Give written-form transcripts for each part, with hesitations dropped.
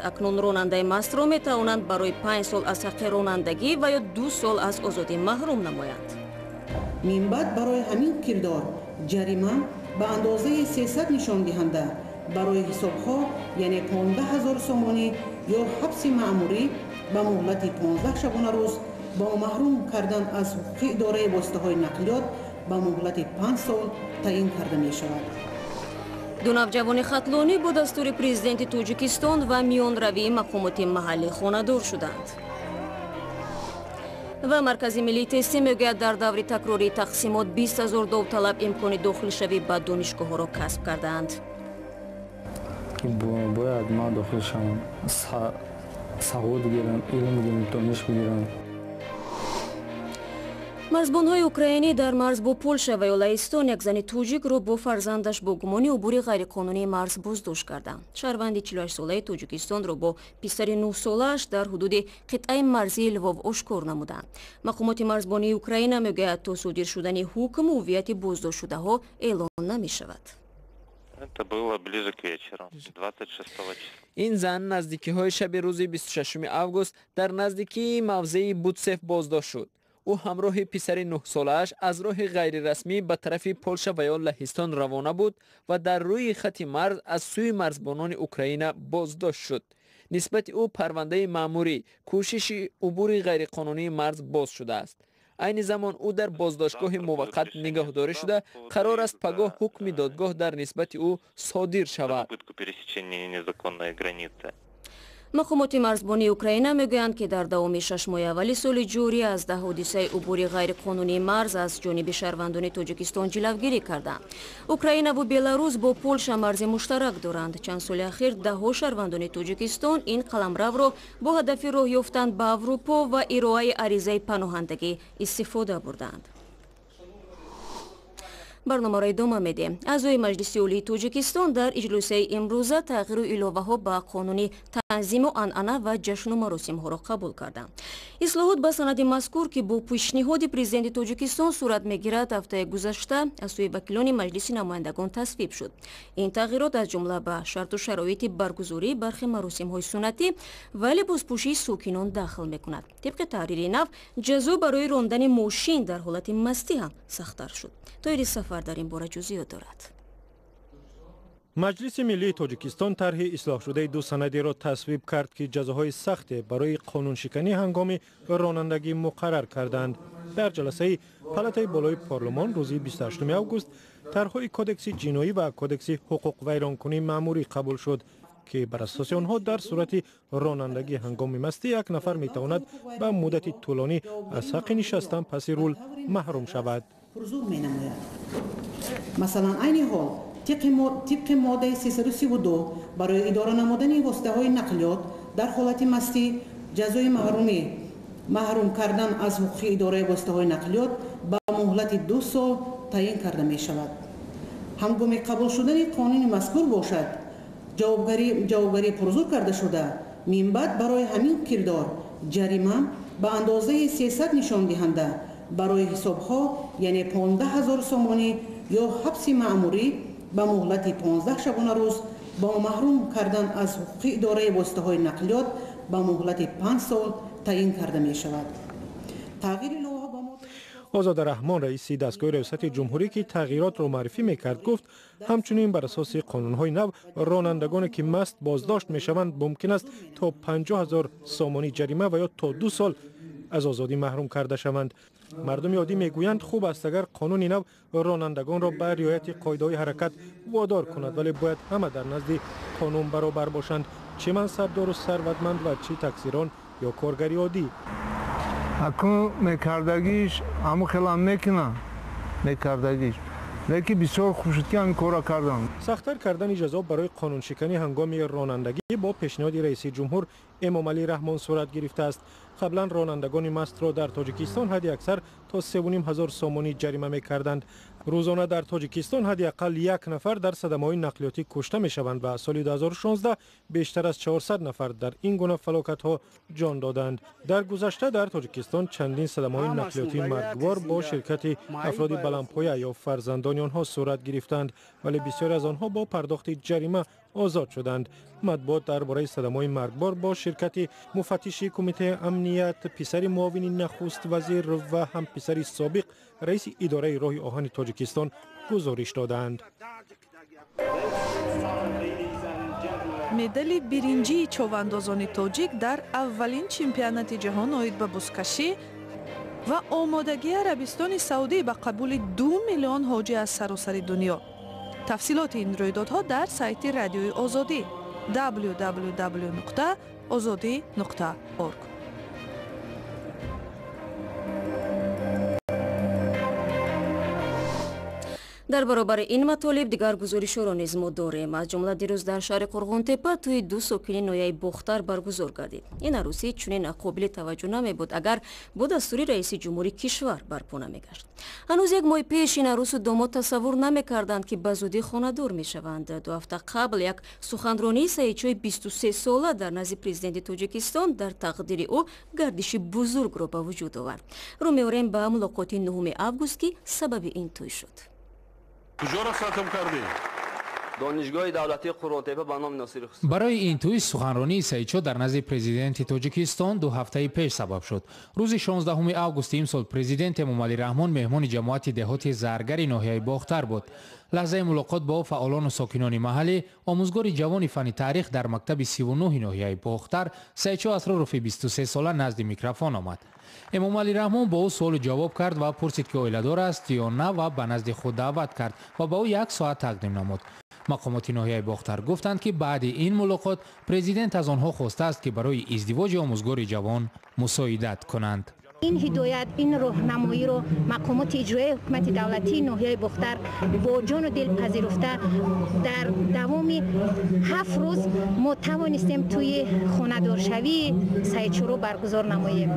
Акнун ронандаи мастро метавонанд барои 5 сол аз ҳаққи ронандагӣ ва ё 2 сол аз озодӣ маҳрум намоянд. Минбаъд барои ҳамин кирдор ҷарима ба андозаи 300 нишондиҳанда барои ҳисобҳо, яъне 15 ҳазор сомонӣ ё ҳабси маъмурӣ ба муҳлати 15 шабонарӯз бо маҳрум кардан аз ҳуқуқи идораи воситаҳои нақлиёт ба муҳлати 5 сол таъин карда мешавад. Ду навҷавони хатлонӣ бо дастури президенти Тоҷикистон ва миёнравии мақомоти маҳаллӣ хонадор шуданд. Ва Маркази миллии тестӣ мегӯяд, дар даври такрории тақсимот 20 ҳазор довталаб имкони дохилшавӣ ба донишгоҳҳоро касб кардаанд. Бояд ман дохил шавам, савод гирам, илм гирам, дониш бигирам. Марзбонҳои украинӣ дар марз бо Полша ва ё Лаҳистон як зани тоҷикро бо фарзандаш бо гумони убури ғайриқонунии марз боздошт карданд. Шаҳрванди 48-солаи Тоҷикистонро бо писари 9-солааш дар ҳудуди қитъаи марзии Лвов ошкор намуданд. Мақомоти марзбонии Украина мегӯяд, то содир шудани ҳукм ҳуввияти боздоштшудаҳо эълон намешавад. Это было ближе к вечеру, 26 числа. Ин зан наздикиҳои шаби рӯзи 26 август дар наздикии мавзеи Бутсев боздошт шуд. Ӯ ҳамроҳи писари 9-солааш аз роҳи ғайрирасмӣ ба тарафи Полша ва ё Лаҳистон равона буд ва дар рӯи хати марз аз сӯи марзбонони Украина боздошт шуд. Нисбати ӯ парвандаи маъмурӣ кӯшиши убури ғайриқонунии марз боз шудааст. Айни замон ӯ дар боздоштгоҳи муваққат нигаҳдорӣ шуда, қарор аст пагоҳ ҳукми додгоҳ дар нисбати ӯ содир шавад. Попытку пересечения незаконной границы. Мақомоти марзбонии Украина мегӯянд, ки дар давоми 6 моҳи аввали соли ҷорӣ аз 10 ҳодисаи убури ғайриқонунии марз аз ҷониби шаҳрвандони Тоҷикистон ҷилавгирӣ карданд. Украинаву Беларус бо Полша марзи муштарак доранд. Чанд соли ахир даҳҳо шаҳрвандони Тоҷикистон ин қаламравро бо ҳадафи роҳ ёфтан ба Аврупо ва ироаи аризаи паноҳандагӣ истифода бурданд. Барномаро идома медиҳем. Аъзои Маҷлиси Олии Тоҷикистон дар иҷлосияи имрӯза тағйиру иловаҳо ба қонуни танзиму анъана ва ҷашну маросимҳоро қабул карданд. Ислоҳот ба санади мазкур, ки бо пешниҳоди президенти Тоҷикистон сурат мегирад, ҳафтаи гузашта аз сӯи вакилони Маҷлиси намояндагон тасвиб шуд. Ин тағйирот аз ҷумла ба шарту шароити баргузории бархи маросимҳои суннатӣ ва либоспӯшии сокинон дахл мекунад. Тибқи таҳрири нав, ҷазо барои рондани мошин дар ҳолати мастӣ ҳам сахттар шуд. Тоири Сафар дар ин бора ҷузъиёт дорад. Маҷлиси миллии Тоҷикистон тарҳи ислоҳшудаи ду санадиро тасвиб кард, ки ҷазоҳои сахте барои қонуншиканӣ ҳангоми ронандагӣ муқаррар карданд. Дар ҷаласаи палатаи болои парлумон рӯзи 28 август тарҳҳои Кодекси ҷиноӣ ва Кодекси ҳуқуқвайронкунии маъмурӣ қабул шуд, ки бар асоси онҳо дар сурати ронандагӣ ҳангоми мастӣ як нафар метавонад ба муддати тӯлонӣ аз ҳаққи нишастан паси рул маҳрум шавад. Пурзур менамояд. Масалан, айни ҳол тибқи моддаи 332 барои идора намудани воситаҳои нақлиёт дар ҳолати мастӣ ҷазои маҳрум кардан аз ҳуқуқи идораи воситаҳои нақлиёт ба муҳлати 2 сол таъин карда мешавад. Ҳангоми қабул шудани қонуни мазкур бошад, ҷавобгарии пурзур карда шуда, минбаъд барои ҳамин кирдор ҷарима ба андозаи 300 нишондиҳанда барои ҳисобҳо, яъне 15 ҳазор сомонӣ ё ҳабси маъмурӣ ба муҳлати 15 шабонарӯз бо маҳрум кардан аз ҳуқуқи идораи воситаҳои нақлиёт ба муҳлати 5 сол таъин карда мешавад. Тағйири иловаҳо ба Озода Раҳмон, раиси дастгоҳи Раёсати ҷумҳурӣ, ки тағйиротро муаррифӣ мекард, гуфт, ҳамчунин бар асоси қонунҳои нав ронандагоне, ки маст боздошт мешаванд, мумкин аст то 50 ҳазор сомонӣ ҷарима ва ё то 2 сол аз озодӣ маҳрум карда шаванд. Мардуми оддӣ мегӯянд, хуб аст, агар қонуни нав ронандагонро ба риояти қоидаҳои ҳаракат водор кунад, вале бояд ҳама дар назди қонун баробар бошанд, чӣ мансабдору сарватманд ва чӣ таксирон ё коргари оддӣ. Акун мекардагиш ҳамун хелам мекунам, мекардагиш, лекин бисёр хуб шуд, ки ҳамин корро кардам. Сахттар кардани ҷазо барои қонуншиканӣ ҳангоми ронандагӣ бо пешниҳоди раиси ҷумҳур Эмомалӣ Раҳмон сурат гирифтааст. Қаблан ронандагони мастро дар Тоҷикистон ҳадди аксар то 3,5 ҳазор сомонӣ ҷарима мекарданд. Рӯзона дар Тоҷикистон ҳадди ақал як нафар дар садамаҳои нақлиётӣ кушта мешаванд ва соли 2016 бештар аз 400 нафар дар ин гуна фалокатҳо ҷон доданд. Дар гузашта дар Тоҷикистон чандин садамаҳои нақлиётии маргвор бо ширкати афроди баландпоя ё фарзандони онҳо сурат гирифтанд, вале бисёре аз онҳо бо пардохти ҷарима озод шуданд. Матбуот дар бораи садамаҳои маргбор бо ширкати муфаттиши кумитаи амният, писари муовини нахуст вазир ва ҳам писари собиқ раиси идораи роҳи оҳани Тоҷикистон гузориш додаанд. Медали биринҷии човандозони тоҷик дар аввалин чемпионати ҷаҳон оид ба бузкашӣ ва омодагии Арабистони Саудӣ ба қабули 2 миллион ҳоҷӣ аз саросари дунё. Тафсилоти ин рӯйдодҳо дар сайти Радиои Озодӣ www.ozodi.org. Дар баробари ин матолиб дигар гузоришҳоро низ мо дорем. Аз ҷумла дирӯз дар шаҳри Қурғонтепа тӯи ду сокини ноҳияи Бохтар баргузор гардид. Ин арӯсӣ чунин қобили таваҷҷӯҳ намебуд, агар бо дастури раиси ҷумҳури кишвар барпо намегашт. Ҳанӯз як моҳи пеш ин арӯсу домод тасаввур намекарданд, ки ба зудӣ хонадор мешаванд. 2 ҳафта қабл як суханронии Саидшои 23сола дар назди президенти Тоҷикистон дар тақдири ӯ гардиши бузургро ба вуҷуд овард. Рӯ меорем ба мулоқоти 9 август, ки сабаби ин тӯй шуд. Куҷоро хатм кардӣ? Донишгоҳи давлатии Қурғонтепа ба номи Носири Хусрав. Барои ин тӯй суханронии Саидшо дар назди президенти Тоҷикистон 2 ҳафтаи пеш сабаб шуд. Рӯзи 16 августи имсол президент Эмомалӣ Раҳмон меҳмони ҷамоати деҳоти Заргари ноҳияи Бохтар буд. Лаҳзаи мулоқот бо фаъолону сокинони маҳаллӣ, омӯзгори ҷавони фанни таърих дар мактаби 39 ноҳияи Бохтар Саидшо Асророви 23сола назди микрофон омад. Эмомалӣ Раҳмон бо ӯ суолу ҷавоб кард ва пурсид, ки оиладор аст ё на, ва ба назди худ даъват кард ва ба ӯ 1 соат тақдим намуд. Мақомоти ноҳияи Бохтар гуфтанд, ки баъди ин мулоқот президент аз онҳо хостааст, ки барои издивоҷи омӯзгори ҷавон мусоидат кунанд. Ин ҳидоят, ин роҳнамоиро мақомоти иҷроияи ҳукумати давлатии ноҳияи Бохтар бо ҷону дил пазируфта, дар давоми 7 рӯз мо тавонистем тӯи хонадоршавии Саидшоро баргузор намоем.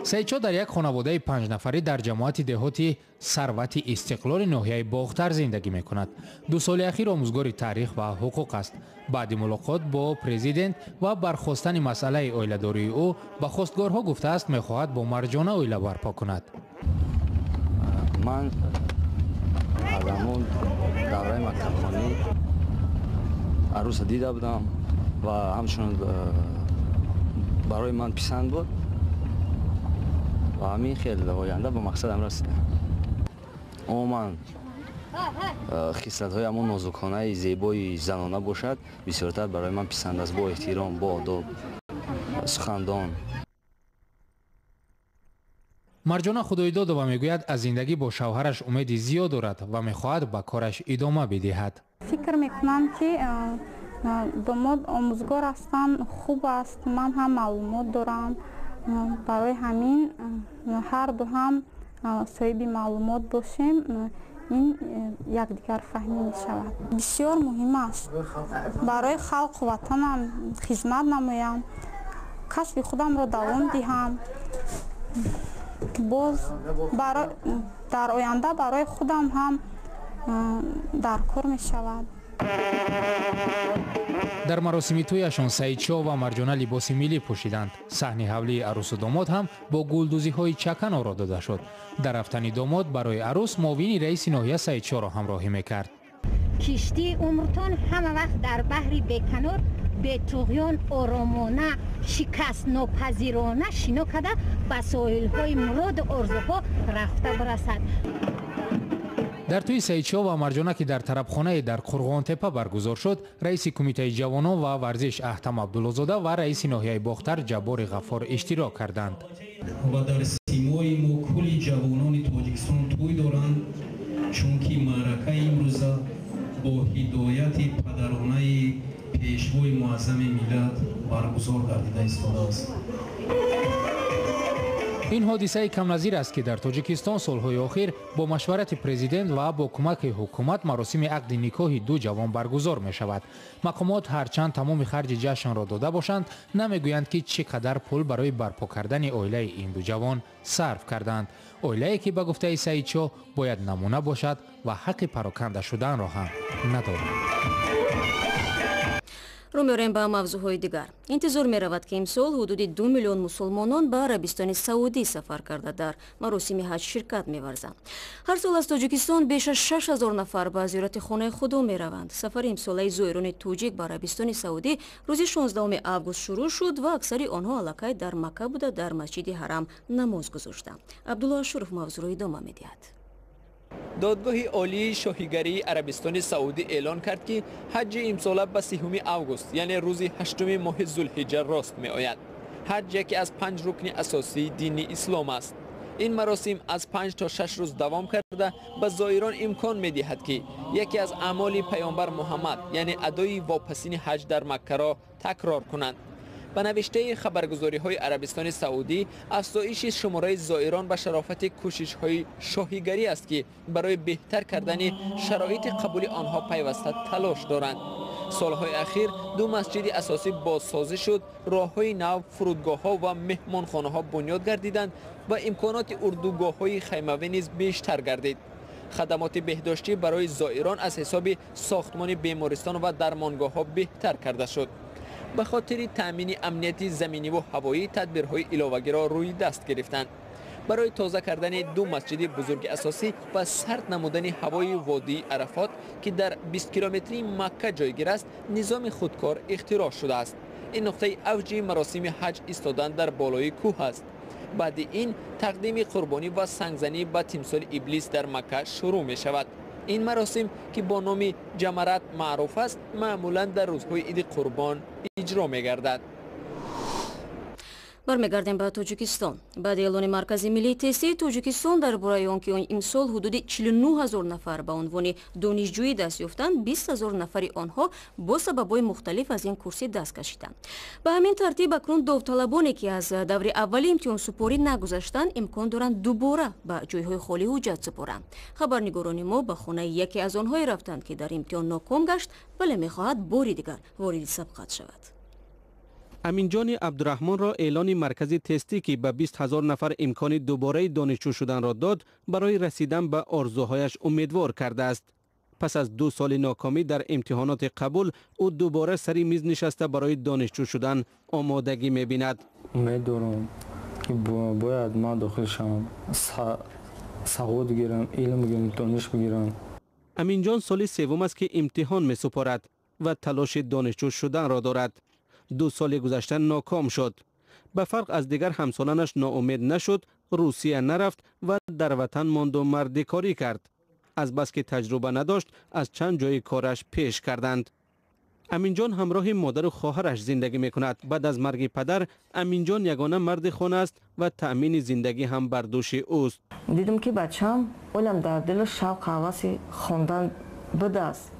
Саидшо дар як хонаводаи 5 нафарӣ дар ҷамоати деҳоти Сарвати Истиқлоли ноҳияи Бохтар зиндагӣ мекунад. 2 соли ахир омӯзгори таърих ва ҳуқуқ аст. Баъди мулоқот бо президент ва бархостани масъалаи оиладории ӯ ба хостгорҳо гуфтааст, мехоҳад бо Марҷона оила барпо кунад. Ман аз ҳамон давраи мактабхонӣ арӯса дида будам ва ҳамчунин барои ман писанд буд ва ҳамин хел оянда ба мақсадам расидам. Умуман хислатҳои ҳамон нозуконаи зебои занона бошад, бисёртар барои ман писанд аст, бо эҳтиром, бо одоб, сухандон. Марҷона Худоидодова мегӯяд, аз зиндагӣ бо шавҳараш умеди зиёд дорад ва мехоҳад ба кораш идома бидиҳад. Фикр мекунам, ки домод омӯзгор ҳастанд, хуб аст, ман ҳам маълумот дорам. Барои ҳамин ҳарду ҳам соҳиби маълумот бошем, ин якдигарфаҳмӣ мешавад. Бисёр муҳим аст барои халқу ватанам хизмат намоям, касби худамро давом диҳам, боз дар оянда барои худам ҳам даркор мешавад. Дар маросими тӯяшон Саидшо ва Марҷона либоси миллӣ пӯшиданд. Саҳни ҳавлии арӯсу домод ҳам бо гулдӯзиҳои чакан оро дода шуд. Дар рафтани домод барои арӯс муовини раиси ноҳия Саидшоро ҳамроҳӣ мекард. Киштии умртон ҳама вақт дар баҳри беканор, бетуғён, оромона, шикастнопазирона шино карда ба соҳилҳои муроду орзуҳо рафта бирасад. Дар тӯи Саидшо ва Марҷона, ки дар тарабхонае дар Қурғонтепа баргузор шуд, раиси кумитаи ҷавонон ва варзиш Аҳтам Абдуллозода ва раиси ноҳияи Бохтар Ҷаббори Ғаффор иштирок карданд. Ва дар симои мо кулли ҷавонони Тоҷикистон тӯй доранд, чунки маъракаи имрӯза бо ҳидояти падаронаи пешвои муаззами миллат баргузор гардида истодааст. Ин ҳодисаи камназир аст, ки дар Тоҷикистон солҳои охир бо машварати президент ва бо кӯмаки ҳукумат маросими ақди никоҳи ду ҷавон баргузор мешавад. Мақомот ҳарчанд тамоми харҷи ҷашнро дода бошанд, намегӯянд, ки чӣ қадар пул барои барпо кардани оилаи ин ду ҷавон сарф карданд. Оилае, ки ба гуфтаи Саидшо бояд намуна бошад ва ҳаққи пароканда шуданро ҳам надорад. Рӯ меорем ба мавзӯъҳои дигар. Интизор меравад, ки имсол ҳудуди 2 миллион мусулмонон ба Арабистони Саудӣ сафар карда, дар маросими ҳаҷ ширкат меварзанд. Ҳар сол аз Тоҷикистон беш аз 6000 нафар ба зиёрати хонаи Худо мераванд. Сафари имсолаи зоирони тоҷик ба Арабистони Саудӣ рӯзи 16 август шурӯъ шуд ва аксари онҳо аллакай дар Макка буда, дар масҷиди Ҳарам намоз гузоштанд. Абдулло Ашуров мавзӯъро идома медиҳад. Додгоҳи олии шоҳигарии Арабистони Саудӣ эълон кард, ки ҳаҷҷи имсола ба 3 август, яъне рӯзи 8 моҳи Зулҳиҷа рост меояд. Ҳаҷ яке аз 5 рукни асосии дини ислом аст. Ин маросим аз 5 то 6 рӯз давом карда, ба зоирон имкон медиҳад, ки яке аз аъмоли паёмбар Муҳаммад, яъне адои вопасини ҳаҷ дар Маккаро такрор кунанд. Ба навиштаи хабаргузориҳои Арабистони Саудӣ, афзоиши шумораи зоирон ба шарофати кӯшишҳои шоҳигарӣ аст, ки барои беҳтар кардани шароити қабули онҳо пайваста талош доранд. Солҳои ахир 2 масҷиди асосӣ бозсозӣ шуд, роҳҳои нав, фурудгоҳҳо ва меҳмонхонаҳо бунёд гардиданд ва имконоти урдугоҳҳои хаймавӣ низ бештар гардид. Хадамоти беҳдоштӣ барои зоирон аз ҳисоби сохтмони бемористон ва дармонгоҳҳо беҳтар карда шуд. Ба хотири таъмини амнияти заминиву ҳавоӣ тадбирҳои иловагиро рӯи даст гирифтанд. Барои тоза кардани 2 масҷиди бузурги асосӣ ва сард намудани ҳавои водии Арафот, ки дар 20 километрии Макка ҷойгир аст, низоми худкор ихтироъ шудааст. Ин нуқтаи авҷи маросими ҳаҷ истодан дар болои кӯҳ аст. Баъди ин тақдими қурбонӣ ва сангзанӣ ба тимсоли Иблис дар Макка шурӯъ мешавад. Ин маросим, ки бо номи Ҷамарат маъруф аст, маъмулан дар рӯзҳои иди Қурбон иҷро мегардад. Бармегардем ба Тоҷикистон. Баъди эълони Маркази миллии тестии Тоҷикистон дар бораи он, ки имсол ҳудуди 49 ҳазор нафар ба унвони донишҷӯӣ даст ёфтанд, 20 ҳазор нафари онҳо бо сабабҳои мухталиф аз ин курсӣ даст кашиданд. Ба ҳамин тартиб акнун довталабоне, ки аз даври аввали имтиҳонсупорӣ нагузаштанд, имкон доранд дубора ба ҷойҳои холӣ ҳуҷҷат супоранд. Хабарнигорони мо ба хонаи яке аз онҳое рафтанд, ки дар имтиҳон ноком гашт, вале мехоҳад бори дигар вориди сабқат шавад. Аминҷони Абдураҳмонро эълони маркази тестӣ, ки ба 20 ҳазор нафар имкони дубораи донишҷӯ шуданро дод, барои расидан ба орзуҳояш умедвор кардааст. Пас аз 2 соли нокомӣ дар имтиҳоноти қабул, ӯ дубора сари миз нишаста барои донишҷӯ шудан омодагӣ мебинад. Умед дорам, ки бояд ман дохил шавам, савод гирам, илм гирам, дониш бигирам. Аминҷон соли севум аст, ки имтиҳон месупорад ва талоши донишҷӯ шуданро дорад. 2 соли гузашта ноком шуд. Ба фарқ аз дигар ҳамсоланаш ноумед нашуд, Русия нарафт ва дар ватан монду мардикорӣ кард. Азбаски таҷруба надошт, аз чанд ҷои кораш пеш карданд. Аминҷон ҳамроҳи модару хоҳараш зиндагӣ мекунад. Баъд аз марги падар, Аминҷон ягона марди хона аст ва таъмини зиндагӣ ҳам бар дӯши ӯст. Дидам, ки бачаам олам дар дилаш шавқ ҳаваси хондан будааст.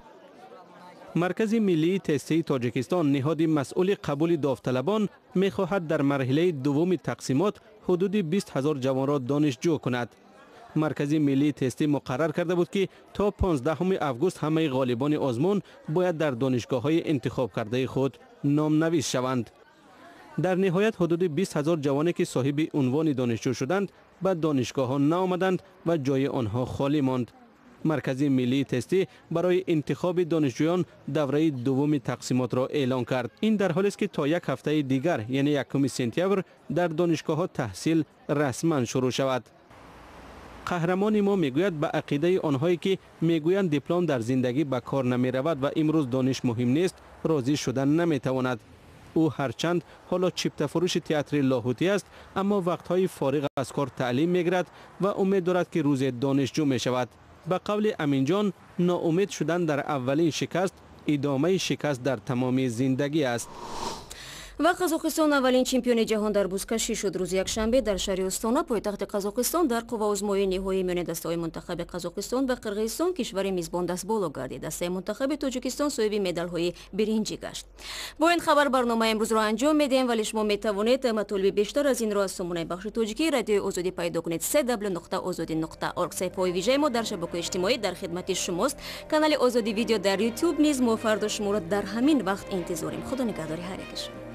Маркази миллии тестии Тоҷикистон, ниҳоди масъули қабули довталабон, мехоҳад дар марҳилаи дуввуми тақсимот ҳудуди 20 ҳазор ҷавонро донишҷӯ кунад. Маркази миллии тестӣ муқаррар карда буд, ки то 15 август ҳамаи ғолибони озмун бояд дар донишгоҳҳои интихобкардаи худ номнавис шаванд. Дар ниҳоят ҳудуди 20 ҳазор ҷавоне, ки соҳиби унвони донишҷӯ шуданд, ба донишгоҳҳо наомаданд ва ҷои онҳо холӣ монд. Маркази миллии тестӣ барои интихоби донишҷӯён давраи дуввуми тақсимотро эълон кард. Ин дар ҳолест, ки то як ҳафтаи дигар, яъне 1 сентябр, дар донишгоҳҳо таҳсил расман шурӯъ шавад. Қаҳрамони мо мегӯяд, ба ақидаи онҳое, ки мегӯянд диплом дар зиндагӣ ба кор намеравад ва имрӯз дониш муҳим нест, розӣ шудан наметавонад. Ӯ ҳарчанд ҳоло чиптафурӯши театри Лоҳутӣ аст, аммо вақтҳои фориғ аз кор таълим мегирад ва умед дорад, ки рӯзе донишҷӯ мешавад. Ба қавли Аминҷон, ноумед шудан дар аввалин шикаст идомаи шикаст дар тамоми зиндагӣ аст. Ва Қазоқистон аввалин чемпиони ҷаҳон дар бузкашӣ шуд. Рӯзи якшанбе дар шаҳри Остона, пойтахти Қазоқистон, дар қувваозмоии ниҳоии миёни дастаҳои мунтахаби Қазоқистон ва Қирғизистон кишвари мизбон дастболо гардид. Дастаи мунтахаби Тоҷикистон соҳиби медалҳои биринҷӣ гашт. Бо ин хабар барномаи имрӯзро анҷом медиҳем, вале шумо метавонед матолиби бештар аз инро аз сомонаи бахши тоҷикии радиои Озодӣ пайдо кунед: cw.ozodi.org. Саҳифаҳои вижаи мо дар шабакаҳои иҷтимоӣ дар хидмати шумост. Канали Озодӣ видео дар YouTube низ мо фардо шуморо дар ҳамин вақт интизорем. Худо нигаҳдори ҳар яки шумо.